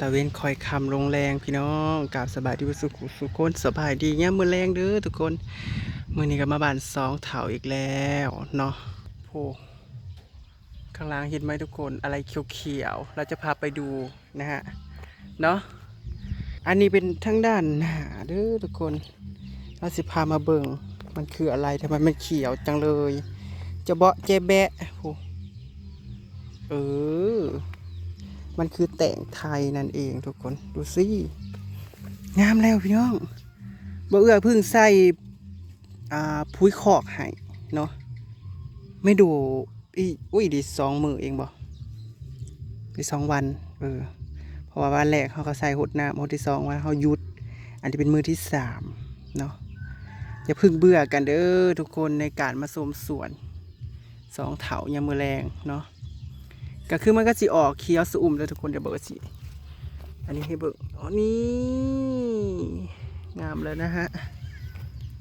ຕາເວັນຄ່ອຍຄ່ຳລົງແລງພີ່ນ້ອງ ກາບສະບາຍດີເບິດສູ່ຜູ້ສູ່ຄົນ ສະບາຍດີຍາມມື້ແລງເດີທຸກຄົນ. ມື້ນີ້ກໍມາບ້ານສອງເຖົ້າອີກແລ້ວເນາະ. ໂອ້ ຂ້າງຫຼັງເຫັນໄໝທຸກຄົນ ອາໄລຂຽວໆ ລາວຈະພາໄປດູນະຮະ ເນາະ. ອັນນີ້ເປັນທາງດ້ານໜ້າເດີທຸກຄົນ ລາວຊິພາມາເບິ່ງ ມັນຄືອາໄລ ທຳໄມມັນຂຽວຈັງເລີຍ ຈະເບາະແຈະແບະ ໂອ້ ເອີ ມັນຄືແຕງໄທນັ້ນເອງທຸກຄົນ ດູຊິ ງາມແລ້ວພີ່ນ້ອງ. ບໍ່ເອື້ອເພິ່ງໃສ່ ອ່າ ປຸ໋ຍຄອກໃຫ້ເນາະ ແມ່ດູ ອີ ອຸ້ຍ ໄດ້ສອງມື້ເອງບໍ່ ໄດ້ສອງວັນ ເອີ ເພາະວ່າວັນແລກເຮົາກໍໃສ່ຫົດນ້ຳ ຫົດທີສອງວ່າເຮົາຢຸດ ອັນນີ້ເປັນມື້ທີສາມເນາະ. ຢ່າເພິ່ງເບື່ອກັນເດີທຸກຄົນ ໃນການມາຊົມສວນສອງເຖົ້າຍາມມື້ແລງເນາະ. ກໍຄືມັນກໍຊິອອກຂຽວຊະອຸ່ມເດີທຸກຄົນ ດຽວເບິ່ງຊິ ອັນນີ້ໃຫ້ເບິ່ງ ອໍ ນີ້ ງາມແລ້ວນະຮະ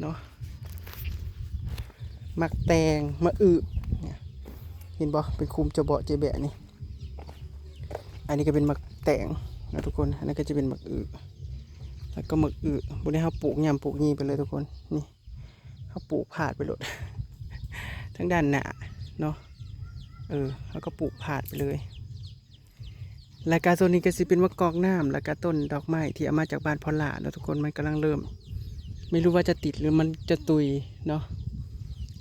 ເນາະ. ໝາກແຕງ ໝາກອຶ ເຫັນບໍ່ ເປັນຄຸມຈະເບາະແຈະແບະນີ້. ອັນນີ້ກໍເປັນໝາກແຕງນະທຸກຄົນ ອັນນັ້ນກໍຈະເປັນໝາກອຶ ແລ້ວກໍໝາກອຶ ບໍ່ໄດ້ ເຮົາປູກຫຍ້ຳປູກຫຍ້່ງໄປເລີຍທຸກຄົນ ນີ້ ເຮົາປູກພາດໄປໂລດ ທາງດ້ານໜ້າເນາະ ເອີ ເຮົາກໍປູກພາດໄປເລີຍ. ແລ້ວກະໂຊນນີ້ກະຊິເປັນໝາກກອກນ້ຳ ແລ້ວກະຕົ້ນດອກໄມ້ທີ່ເອົາມາຈາກບ້ານພໍ່ຫຼ້າເນາະທຸກຄົນ ມັນກຳລັງເລີ່ມ ໄມ່ຮູ້ວ່າຈະຕິດ ຫຼື ມັນຈະຕຸຍເນາະ.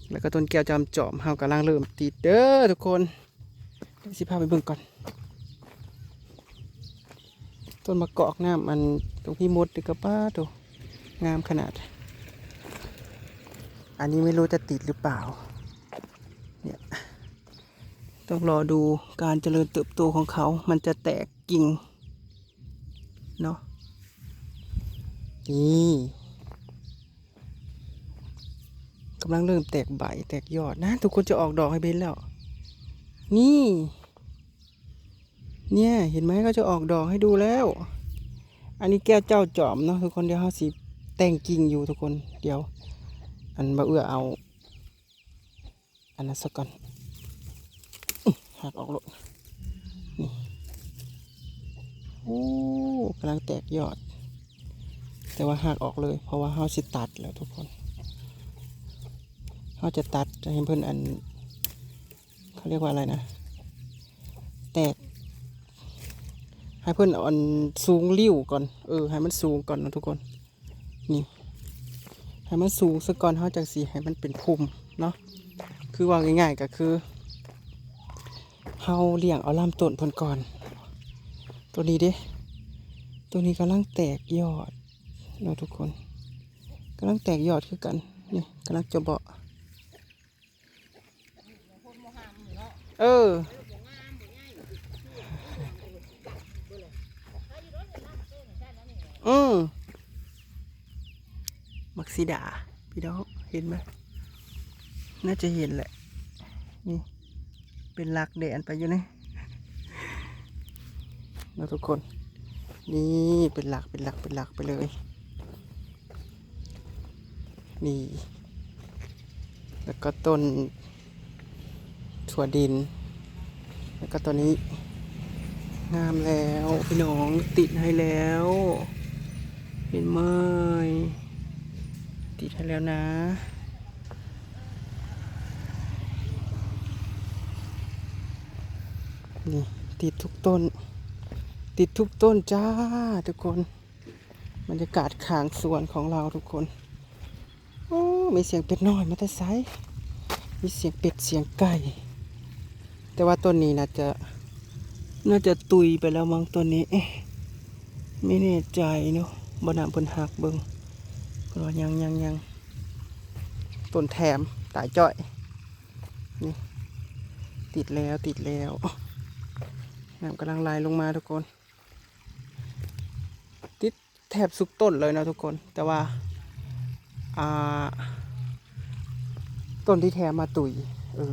ແລ້ວກະຕົ້ນແກ້ວຈອມຈອມ ເຮົາກຳລັງເລີ່ມຕິດເດີທຸກຄົນ ດຽວຊິພາໄປເບິ່ງກ່ອນ. ຕົ້ນໝາກກອກນ້ຳ ອັນ ຕົງພີ່ມົດນີ້ກໍ ປາໂທ້ ງາມຂະໜາດ. ອັນນີ້ໄມ່ຮູ້ຈະຕິດຫຼືເປົ່າ ເນຍ ຕ້ອງລໍດູການຈະເລີນເຕີບໂຕຂອງເຂົາ ມັນຈະແຕກກິ່ງເນາະ. ນີ້ ກຳລັງເລີ່ມແຕກໃບແຕກຍອດນະ ທຸກຄົນ ຈະອອກດອກໃຫ້ເຫັນແລ້ວ ນີ້ ເນຍ ເຫັນໄໝ ເຂົາຈະອອກດອກໃຫ້ດູແລ້ວ. ອັນນີ້ແກ້ວເຈົ້າຈອມເນາະທຸກຄົນ ດຽວເຮົາຊິແຕ່ງກິ່ງຢູ່ທຸກຄົນ ດຽວ ອັນ ບ່າວເອື້ອເອົາ ອັນນັ້ນສະກ່ອນ ອື ຫັກອອກໂລດ ນີ້ ໂອ້ ກຳລັງແຕກຍອດ ແຕ່ວ່າຫັກອອກເລີຍ ເພາະວ່າເຮົາຊິຕັດແລ້ວທຸກຄົນ ເຮົາຈະຕັດໃຫ້ເພິ່ນ ອັນ ເຂົາຮຽກວ່າອະໄລນະ ແຕກ ໃຫ້ເພິ່ນ ອັນ ສູງລິ້ວກ່ອນ ເອີ ໃຫ້ມັນສູງກ່ອນເນາະທຸກຄົນ. ນີ້ ໃຫ້ມັນສູງຊະກ່ອນ ເຮົາຈັ່ງຊິໃຫ້ມັນເປັນພຸ່ມເນາະ ຄືເວົ້າງ່າຍໆ ກໍຄືເຮົາລ້ຽງເອົາລຳຕົ້ນເພິ່ນກ່ອນ. ໂຕນີ້ເດ້ ໂຕນີ້ກຳລັງແຕກຍອດເນາະທຸກຄົນ ກຳລັງແຕກຍອດຄືກັນ ນີ້ກຳລັງຈະເບາະ ເອີ ອື ໝາກສີດາ ພີ່ນ້ອງ ເຫັນໄໝ? ໜ້າຈະເຫັນແຫຼະ ນີ້ ເປັນຫຼັກແດນໄປຢູ່ນີ້ເນາະທຸກຄົນ ນີ້ ເປັນຫຼັກ ເປັນຫຼັກ ເປັນຫຼັກໄປເລີຍ. ນີ້ ແລ້ວກໍຕົ້ນຖົ່ວດິນ ແລ້ວກໍຕົວນີ້ ງາມແລ້ວພີ່ນ້ອງ ຕິດໃຫ້ແລ້ວ ເຫັນໄໝ? ຕິດໃຫ້ແລ້ວນະ ນີ້ ຕິດທຸກຕົ້ນ ຕິດທຸກຕົ້ນຈ້າທຸກຄົນ. ບັນຍາກາດຂ້າງສວນຂອງລາວທຸກຄົນ ໂອ້ ມີສຽງເປັດນ້ອຍມາແຕ່ໃສ? ມີສຽງເປັດສຽງໄກ່ ແຕ່ວ່າຕົ້ນນີ້ໜ້າຈະ ໜ້າຈະຕຸຍໄປແລ້ວມັ້ງ ຕົ້ນນີ້ ເອະ ບໍ່ແນ່ໃຈເນາະ ບໍ່ນຳເພິ່ນຫັກເບິ່ງ ເພິ່ນວ່າຍັງ ຍັງ ຍັງ ຕົ້ນແຖມຕາຍຈ້ອຍ ນີ້ ຕິດແລ້ວ ຕິດແລ້ວ ນ້ຳກຳລັງໄຫຼລົງມາທຸກຄົນ. ຕິດແທບທຸກຕົ້ນເລີຍເນາະທຸກຄົນ ແຕ່ວ່າ ອ່າ ຕົ້ນທີ່ແຖມມາຕຸຍ ເອີ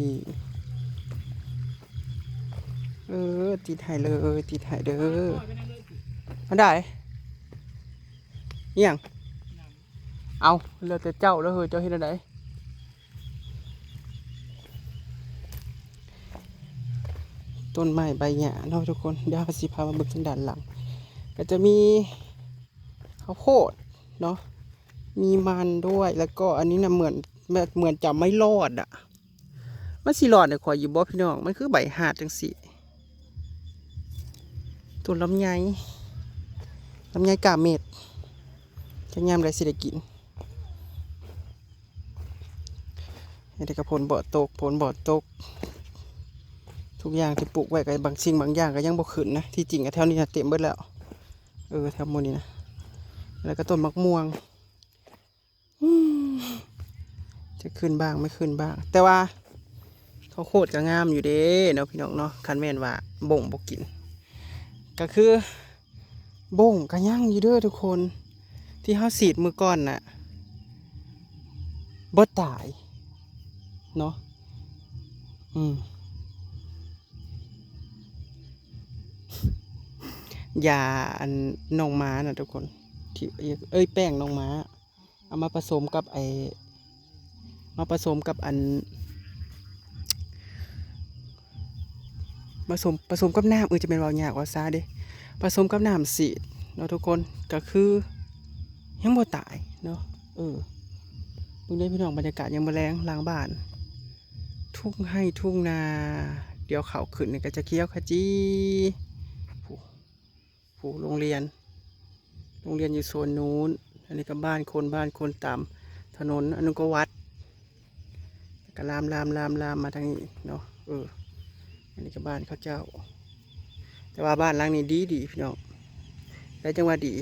ນີ້ ເອີ ຕິດໃຫ້ເລີຍ ຕິດໃຫ້ເດີ ອັນໃດ ອີ່ຫຍັງ? ເອົ້າ ແລ້ວແຕ່ເຈົ້າແລ້ວເຮີ້ຍ ເຈົ້າເຮັດແນວໃດ? ໂຕ ต้นไม้ใบหญ้าเนาะทุกคน เดี๋ยวเราสิพามาเบิ่งทางด้านหลัง ก็จะมีข้าวโพดเนาะ มีมันด้วย แล้วก็อันนี้นะเหมือน แบบเหมือนจะไม่รอดอะ มันสิรอดให้ข้อยอยู่บ่พี่น้อง มันคือใบหาดจังซี่ ต้นลำไย ลำไยกาเม็ด จักยามใดสิได้กิน นี่ก็ฝนบ่ตก ฝนบ่ตก ทุกอย่างที่ปลูกไว้ก็บางสิ่งบางอย่างก็ยังบ่ขึ้นนะ ที่จริงอะแถวนี้นะเต็มเบิดแล้ว เออ แถวหมู่นี้นะ แล้วก็ต้นมะม่วง อืม จะขึ้นบ้างไม่ขึ้นบ้าง แต่ว่าข้าวโพดก็งามอยู่เด้เนาะพี่น้องเนาะ คันแม่นว่าบงบ่กิน ก็คือ บงก็ยังอยู่เด้อทุกคน ที่เฮาฉีดมื้อก่อนน่ะ บ่ตายเนาะ อืม ยาอันน้องหมาน่ะทุกคน ที่ เอ้ย แป้งน้องหมา เอามาผสมกับไอ้ มาผสมกับอัน ผสม ผสมกับน้ำ เออ จะแม่นเว้ายากเว้าซาเด้ ผสมกับน้ำฉีดเนาะทุกคน ก็คือยังบ่ตายเนาะ เออ เบิ่งเด้อพี่น้อง บรรยากาศยามมื้อแลงหลังบ้าน ทุ่งไร่ทุ่งนา เดี๋ยวข้าวขึ้นนี่ก็จะเขียวขจี ผู้ ผู้ โรงเรียน โรงเรียนอยู่โซนนู้น อันนี้ก็บ้านคน บ้านคนตามถนน อันนั้นก็วัด ก็ลาม ลาม ลาม ลามมาทางนี้เนาะ เออ อันนี้ก็บ้านเขาเจ้า แต่ว่าบ้านหลังนี้ดีดีพี่น้อง แล้วจังว่าดี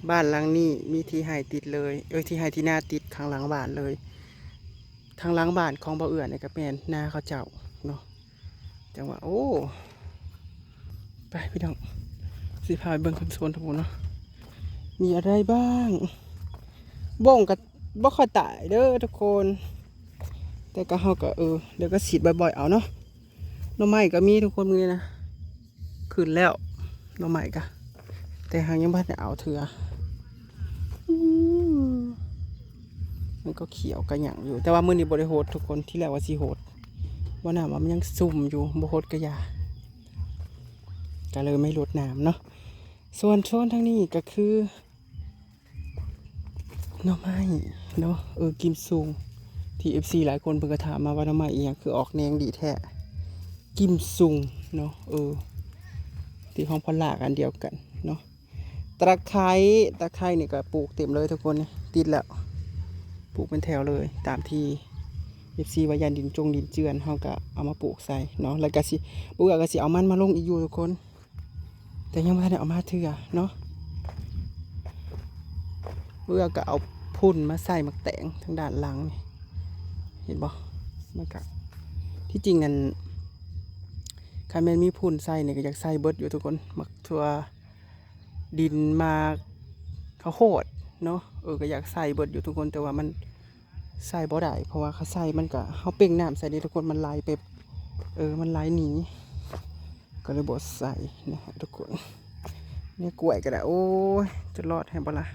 บ้านหลังนี้มีที่ไร่ติดเลย เอ้ย ที่ไร่ที่นาติดข้างหลังบ้านเลย ทางหลังบ้านของบ่าวเอื้อนี่ก็แม่นนาเขาเจ้าเนาะ จังว่า โอ้ ไปพี่น้อง สิพาไปเบิ่งข้างโซนทางพุ้นเนาะ มีอะไรบ้าง บงก็บ่ค่อยตายเด้อทุกคน แต่ก็ เฮาก็ เออ เดี๋ยวก็ฉีดบ่อยๆ เอาเนาะ หน่อไม้ก็มีทุกคนมื้อนี้นะ ขึ้นแล้ว หน่อไม้ก็ แต่หากยังบ่ทันได้เอาเทื่อ อืม มันก็เขียวกะหยังอยู่ แต่ว่ามื้อนี้บ่ได้หดทุกคน ทีแรกว่าสิหด ว่าน้ำว่ามันยังซุ่มอยู่ บ่หดกะยา ก็เลยไม่รดน้ำเนาะ ส่วนโซนทางนี้ก็คือ หน่อไม้เนาะ เออ กิมซุง ที่ เอฟซี หลายคนเพิ่นก็ถามมาว่าหน่อไม้อีหยังคือออกแหนงดีแท้ กิมซุงเนาะ เออ ที่ของพอลล่าอันเดียวกันเนาะ ตะไคร้ ตะไคร้นี่ก็ปลูกเต็มเลยทุกคน นี่ติดแล้ว ปลูกเป็นแถวเลย ตามที่ เอฟซี ว่าย่านดินจงดินเจือน เฮาก็เอามาปลูกใส่เนาะ แล้วก็สิ บ่าวเอื้อก็สิเอามันมาลงอีกอยู่ทุกคน แต่ยังบ่ทันได้เอามาเทื่อเนาะ บ่าวเอื้อก็เอาพุ้นมาใส่หมากแตงทางด้านหลังนี่ เห็นบ่ มันก็ ที่จริงนั่น คันแม่นมีพุ้นใส่นี่ก็อยากใส่เบิดอยู่ทุกคน หมากถั่ว ดินหมากข้าวโพดเนาะ เออ ก็อยากใส่เบิดอยู่ทุกคน แต่ว่ามันใส่บ่ได้ เพราะว่าคันใส่มันก็ เฮาเป่งน้ำใส่นี่ทุกคน มันไหลไป เออ มันไหลหนี ก็เลยบ่ใส่นะฮะทุกคน นี่กล้วยก็ได้ โอ้ย จะรอดให้บ่ล่ะ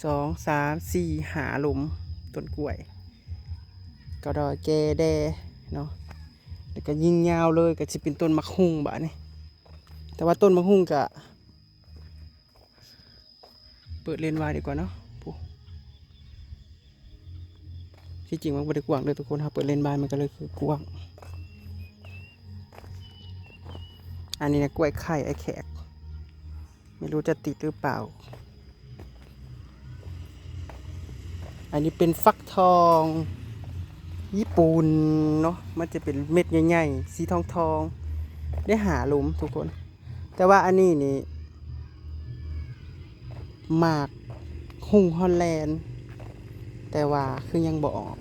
สอง สาม สี่ ห้า หลุม ต้นกล้วย ก็ดอยแก่แด่เนาะ แล้วก็ยิ่งยาวเลย ก็สิเป็นต้นหมากฮุ่งบาดนี้ แต่ว่าต้นหมากฮุ่งก็ เปิดเลนส์วายดีกว่าเนาะ ผู้ ที่จริงมันบ่ได้กว้างเด้อทุกคน เฮาเปิดเลนส์วายมันก็เลยคือกว้าง อันนี้นะกล้วยไข่ไอ้แขก ไม่รู้จะติดหรือเปล่า อันนี้เป็นฟักทองญี่ปุ่นเนาะ มันจะเป็นเม็ดใหญ่ๆ สีทองๆ ได้ห้าหลุมทุกคน แต่ว่าอันนี้นี่ หมากฮุ่งฮอลแลนด์ แต่ว่าคือยังบ่ออก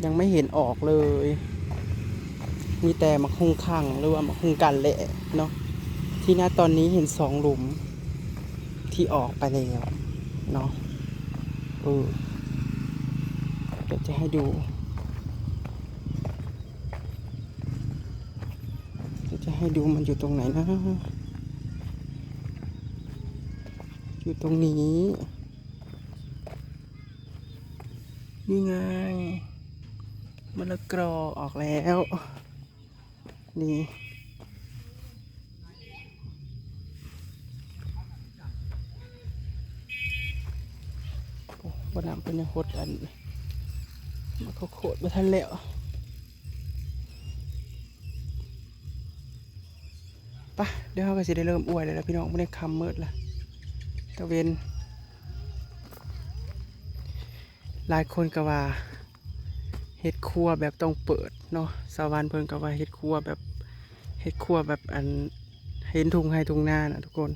ยังไม่เห็นออกเลย มีแต่หมากฮุ่งคัง หรือว่าหมากฮุ่งกั๋นแหละเนาะ ที่ณตอนนี้เห็นสองหลุมที่ออกไปแล้วเนาะ เออ เดี๋ยวจะให้ดู เดี๋ยวจะให้ดูมันอยู่ตรงไหนนะ อยู่ตรงนี้ นี่ไง มะละกอออกแล้ว ນີ້ ໂອ້ ບໍ່ ນ້ຳເພິ່ນຍັງຫົດອັນ ໝາກເຂົ້າໂຄດບໍ່ທັນແລ້ວ. ປະ ດຽວເຮົາກໍຊິໄດ້ເລີ່ມອວຍແລ້ວລະພີ່ນ້ອງ, ມື້ນີ້ຄ່ຳມືດລະ ຕາເວັນ. ຫຼາຍຄົນກໍວ່າເຮັດຄົວແບບຕ້ອງເປີດເນາະ, ສາວວັນເພິ່ນກໍວ່າເຮັດຄົວແບບ ເຮັດຄົວແບບອັນ ເຫັນທົ່ງໄຮ່ທົ່ງນານະທຸກຄົນ.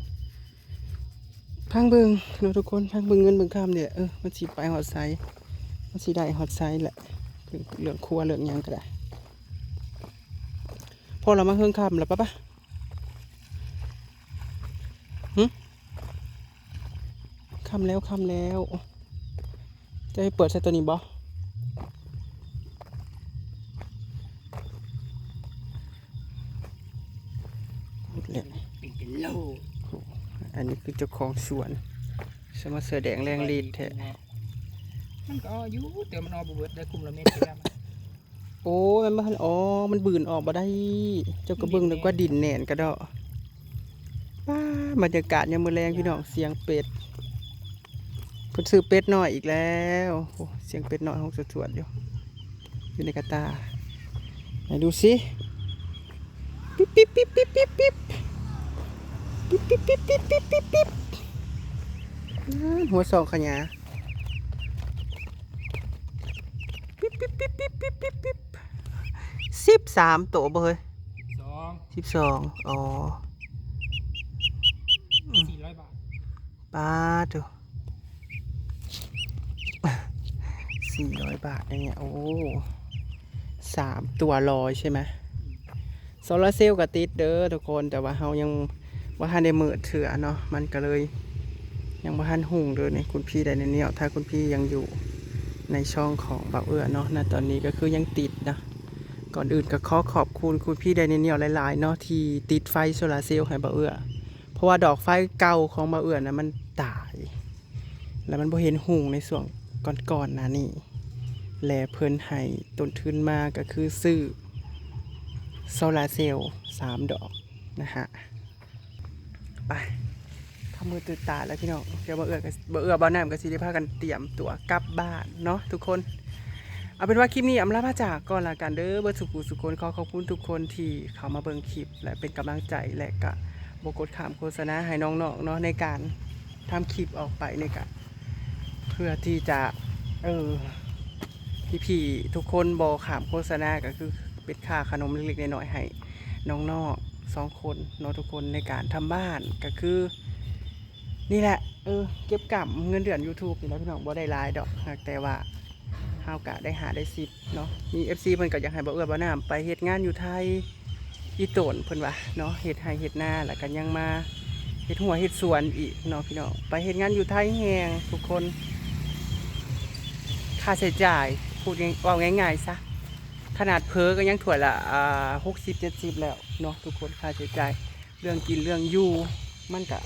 ຟັງເບິ່ງເນາະທຸກຄົນ, ຟັງເບິ່ງເງິນເບິ່ງຄຳນີ້ແຫຼະ ເອີ ມັນຊິໄປຮອດໃສ ມັນຊິໄດ້ຮອດໃສແຫຼະ ເລື່ອງຄົວເລື່ອງຫຍັງກໍໄດ້. ພໍລະ ມາເຮືອນຄ່ຳລະ ປະ ປະ. ຫຶ ຄ່ຳແລ້ວ ຄ່ຳແລ້ວ. ຈະໃຫ້ເປີດໃສ່ຕົວນີ້ບໍ່? ໝົດແລ້ວ ເປັນກິໂລ. ໂອ້ ອັນນີ້ຄືເຈົ້າຂອງສວນ ສະມາເສື້ອແດງແຮງລີດແທ້. ມັນກໍຢູ່ ແຕ່ມັນອອກບໍ່ເບິດໄດ໋ ຄຸມລະເມັດຢູ່ແລ້ວ. ໂອ້ຍ ມັນບໍ່ທັນອອກ ມັນບືນອອກບໍ່ໄດ້. ເຈົ້າກໍເບິ່ງ ມັນດິນແໜ້ນ ແລ້ວກວ່າດິນແໜ້ນກະເດາະ. ປ້າ ບັນຍາກາດຍາມມື້ແລງພີ່ນ້ອງ, ສຽງເປັດ ເພິ່ນຊື້ເປັດນ້ອຍອີກແລ້ວ. ໂອ້ ສຽງເປັດນ້ອຍຮ້ອງສວດໆຢູ່ ຢູ່ໃນກະຕ່າ. ໃຫ້ດູຊິ ປິບ ປິບ ປິບ ປິບ ປິບ ປິບ ປິບ ປິບ ປິບ ປິບ ປິບ ປິບ ປິບ. ຫັ້ນ ຫົວສອງຂະຫຍາ. ປິບ ປິບ ປິບ ປິບ ປິບ ປິບ ສິບສາມໂຕບໍ່ເຮີ້ຍ? ສອງ ສິບສອງ ອໍ ສີ່ຮ້ອຍບາດ. ປາດໂທ້ ສີ່ຮ້ອຍບາດເດນີ້. ໂອ້ ສາມຕົວຮ້ອຍໃຊ່ໄໝ? ໂຊລາເຊວກໍຕິດເດີທຸກຄົນ, ແຕ່ວ່າເຮົາຍັງບໍ່ທັນໄດ້ມືດເທື່ອເນາະ, ມັນກໍເລີຍຍັງບໍ່ທັນຮຸ່ງເດີນີ້ ຄຸນພີ່ໄດເນນຽວ. ຖ້າຄຸນພີ່ຍັງຢູ່ໃນຊ່ອງຂອງບ່າວເອື້ອເນາະ ນະຕອນນີ້ກໍຄືຍັງຕິດນະ. ກ່ອນອື່ນກໍຂໍຂອບຄຸນຄຸນພີ່ໄດເນນຽວຫຼາຍໆເນາະ ທີ່ຕິດໄຟໂຊລາເຊວໃຫ້ບ່າວເອື້ອ, ເພາະວ່າດອກໄຟເກົ່າຂອງບ່າວເອື້ອນະ ມັນຕາຍ ແລ້ວມັນບໍ່ເຫັນຮຸ່ງໃນຊ່ວງກ່ອນໆໜ້ານີ້ ແລະເພິ່ນໃຫ້ຕົ້ນທຶນມາກໍຄືຊື້ໂຊລາເຊວສາມດອກນະຮະ. ໄປ ຄ່ຳມືດຕື່ນຕາແລ້ວພີ່ນ້ອງ, ດຽວບ່າວເອື້ອ ບ່າວເອື້ອ ບ່າວນ້ຳກໍຊິໄດ້ພາກັນຕຽມຕົວກັບບ້ານເນາະທຸກຄົນ. ເອົາເປັນວ່າຄລິບນີ້ອຳລາພາຈາກກ່ອນລະກັນເດີ ເບິດສູ່ຜູ້ສູ່ຄົນ. ຂໍຂອບຄຸນທຸກຄົນທີ່ເຂົ້າມາເບິ່ງຄລິບ ແລະເປັນກຳລັງໃຈ ແລະກະບໍ່ກົດຂ້າມໂຄສະນາໃຫ້ນ້ອງໆເນາະ ໃນການ ທຳຄລິບອອກໄປນີ້ກະເພື່ອທີ່ຈະ ເອີ ພີ່ໆທຸກຄົນບໍ່ຂ້າມໂຄສະນາ ກະຄືເປັນຄ່າຂະໜົມເລັກໆນ້ອຍໆໃຫ້ນ້ອງໆສອງຄົນເນາະທຸກຄົນ ໃນການທຳບ້ານ. ກະຄືນີ້ແຫຼະ ເອີ ເກັບກຳເງິນເດືອນຢູທູບນີ້ແຫຼະພີ່ນ້ອງ, ບໍ່ໄດ້ຫຼາຍດອກ ຫາກແຕ່ວ່າ ເຮົາກະໄດ້ຫ້າໄດ້ສິບເນາະ. ມີເອັຟຊີເພິ່ນກໍຢາກໃຫ້ບ່າວເອື້ອ ບ່າວນ້ຳໄປເຮັດງານຢູ່ໄທ ອີ່ຕົນເພິ່ນວ່າເນາະ, ເຮັດໄຮ່ເຮັດນາ ແລ້ວກໍຍັງມາເຮັດຮົ້ວເຮັດສວນອີກເນາະພີ່ນ້ອງ. ໄປເຮັດງານຢູ່ໄທແຮງທຸກຄົນ, ຄ່າໃຊ້ຈ່າຍ ເວົ້າງ່າຍໆຊະ ຂະໜາດເຜີກໍຍັງຖ້ວຍລະ ອ່າ ຫົກສິບເຈັດສິບແລ້ວເນາະທຸກຄົນ. ຄ່າໃຊ້ຈ່າຍ ເລື່ອງກິນເລື່ອງຢູ່ມັນກະ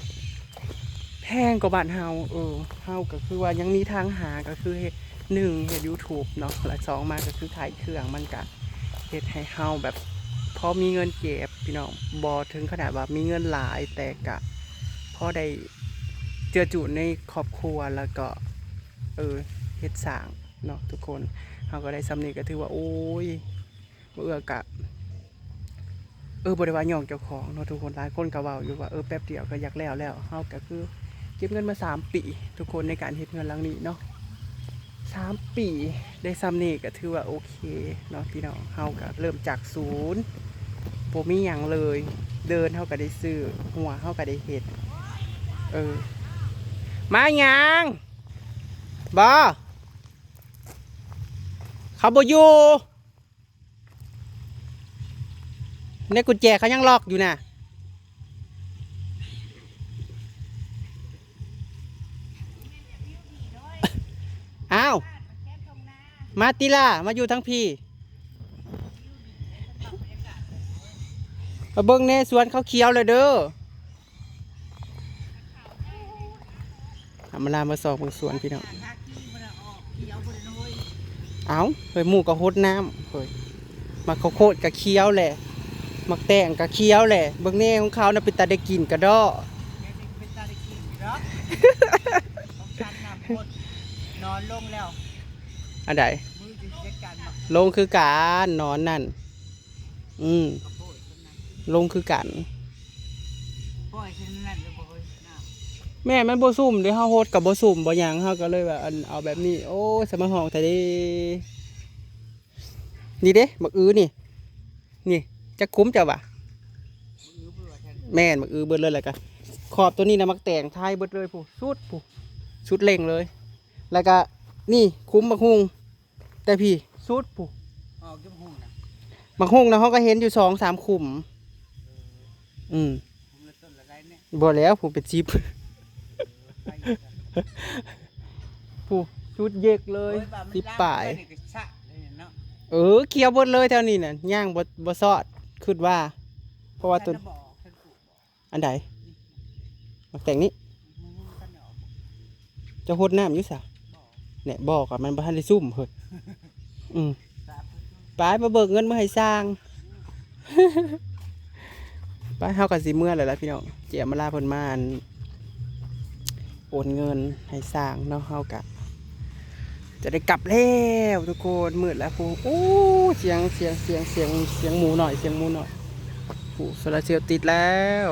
ແພງກວ່າບ້ານເຮົາ. ເອີ ເຮົາກະຄືວ່າຍັງມີທາງຫາ ກະຄືເຮັດ ໜຶ່ງ ເຮັດຢູທູບເນາະ ແລະສອງມາກະຄືຂາຍເຄື່ອງ. ມັນກະເຮັດໃຫ້ເຮົາແບບພໍມີເງິນເກັບພີ່ນ້ອງ, ບໍ່ເຖິງຂະໜາດວ່າມີເງິນຫຼາຍ ແຕ່ກະພໍໄດ້ເຈືອຈູນໃນຄອບຄົວ ແລ້ວກໍ ເອີ ເຮັດສ້າງເນາະທຸກຄົນ. ເຮົາກໍໄດ້ສ່ຳນີ້ກະຖືວ່າ ໂອ້ຍ ບໍ່ເອື້ອກະ ເອີ ບໍ່ໄດ້ວ່າຍ້ອງເຈົ້າຂອງເນາະທຸກຄົນ. ຫຼາຍຄົນກໍເວົ້າຢູ່ວ່າ ເອີ ແປັບດຽວກໍຢາກແລ້ວແລ້ວ. ເຮົາກໍຄືເກັບເງິນມາສາມປີທຸກຄົນ ໃນການເຮັດເຮືອນຫຼັງນີ້ເນາະ, ສາມປີໄດ້ສ່ຳນີ້ກໍຖືວ່າໂອເຄເນາະພີ່ນ້ອງ. ເຮົາກໍເລີ່ມຈາກສູນ ບໍ່ມີຫຍັງເລີຍ, ເດີ່ນເຮົາກໍໄດ້ຊື້, ຮົ້ວເຮົາກໍໄດ້ເຮັດ. ເອີ ມາຫຍັງ? ບໍ່ ເຂົາບໍ່ຢູ່. ໃນກຸນແຈເຂົາຍັງລັອກຢູ່ນະ. ອ້າວ ມາຕິລາ ມາຢູ່ທາງພີ້ ມາເບິ່ງແດ່ ສວນເຂົາຂຽວແລ້ວເດີ. ອຳມາລາມາຊອກເບິ່ງສວນພີ່ນ້ອງ. ເອົ້າ ເຮີ້ຍ ໝູ່ກໍຫົດນ້ຳ ເຮີ້ຍ ໝາກເຂົ້າໂຄດກໍຂຽວແຫຼະ. ໝາກແຕງກະຂຽວແຫຼະ ເບິ່ງແນ່ຂອງເຂົານະ ເປັນຕາໄດ້ກິນກະເດາະ ແມ່ນເປັນຕາໄດ້ກິນເນາະ ຂອງສັນນະ ໝົດ ນອນລົງແລ້ວ ອັນໃດ? ມື້ຊິຈັດການໝາກ ລົງຄືກັນ ນອນນັ້ນ ອືມ ກະໂພດຊັ້ນນະ ລົງຄືກັນ ປ່ອຍຊັ້ນນັ້ນແລ້ວບໍ່ເຮີ້ຍ ແມ່ນ ມັນບໍ່ຊຸ່ມເດ້ ເຮົາຫົດກະບໍ່ຊຸ່ມບໍ່ຫຍັງ ເຮົາກະເລີຍວ່າ ອັນ ເອົາແບບນີ້ ໂອ້ຍ ສະມາຮ້ອງແທ້ເດ. ນີ້ເດ້ ໝາກອຶນີ້ ນີ້ ຈັກຂຸມເຈົ້າວ່າ? ແມ່ນ ໝາກອຶເບິດເລີຍ ແລ້ວກະຂອບໂຕນີ້ນະ ໝາກແຕງໄທເບິດເລີຍ ພຸ້ນ ສຸດ ພຸ້ນ ສຸດເລັ່ງເລີຍ ແລ້ວກະນີ້ ຂຸມໝາກຮຸ່ງ ແຕ່ພີ້ສຸດ ພຸ້ນ ອອກຢູ່ໝາກຮຸ່ງນະ ໝາກຮຸ່ງນະ ເຮົາກະເຫັນຢູ່ສອງສາມຂຸມ ເອີ ອືມ ຂຸມລະຕົ້ນລະໄດ້ແນ່ ບໍ່ແລ້ວ ພຸ້ນເປັນສິບ ໄປຢູ່ ພຸ້ນ ສຸດເຢກເລີຍ ໂອ້ຍ ວ່າມັນ ສິບປາຍ ລາມໄປນີ້ກະຊະເລີຍເນາະ ເອີ ຂຽວເບິດເລີຍແຖວນີ້ນະ ຍ່າງບໍ່ ບໍ່ຊອດ ຄຶດວ່າ ເພາະວ່າຕົ້ນ ອັນໃດ? ໝາກແຕງນີ້ ເຈົ້າຫົດນ້ຳຢູ່ສະ? ແນ່ ບໍ່ ກະມັນບໍ່ທັນໄດ້ຊຸ່ມເຮີ້ຍ ອືມ ໄປ ໄປເບີກເງິນມາໃຫ້ຊ່າງ ໄປ ເຮົາກະຊິເມືອແລ້ວລະພີ່ນ້ອງ ເຈຍມາລາເພິ່ນມາ ອັນ ໂອນເງິນໃຫ້ຊ່າງເນາະ ເຮົາກະຈະໄດ້ກັບແລ້ວທຸກຄົນ ມືດແລ້ວ ໂອ້ ສຽງ ສຽງ ສຽງ ສຽງ ສຽງໝູນ້ອຍ ສຽງໝູນ້ອຍ ໂອ້ ໂຊລາເຊວຕິດແລ້ວ.